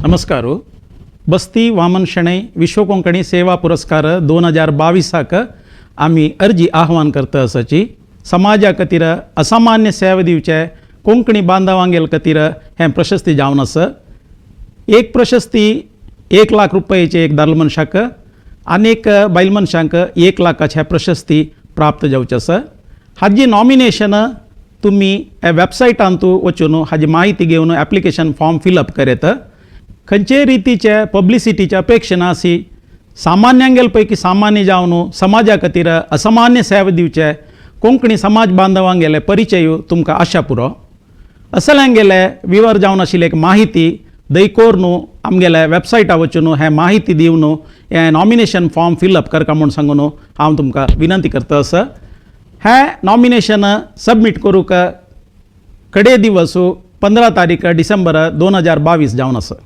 नमस्कार. बस्ती वामन शणै विश्व कोंकणी सेवा पुरस्कार 2022 आमी अर्जी आह्वान करता आसाची. समाजा खातीर असामान्य सेवा दिवचे कोंकणी बांधवांगेल खातीर हें प्रशस्ती जावन आसा. एक प्रशस्ती 1 लाख रुपयाचे एक दादलो मनशाक आनी एक बायल मनशांक 1 लाखाचे प्रशस्ती प्राप्त जावचे आसा. हाजी नॉमिनेशन तुमी ह्या वेबसायटांतू वचून हाजी म्हायती घेवन एप्लिकेशन फॉर्म फिलअप करयत. खंयचेय रितीचे पब्लिसिटीचे अपेक्षा नासी, सामान्यांगेल पैकी सामान्य जावन समाजा खातीर असामान्य सेवा दिवचे कोंकणी समाज बांधवांगेले परिचय तुमकां आशा पुरो. असल्यांगेले विवर जावन आशिल्ली एक माहिती दयकोर न्हू आमगेले वेबसायटार वचून हें माहिती दिवन हें नॉमिनेशन फॉर्म फिलअप करका म्हूण सांगून हांव तुमकां विनंती करता आसा. हें नॉमिनेशन सबमीट करूंक कडे दिवस 15 तारीख डिसेंबर 2022 जावन आसा.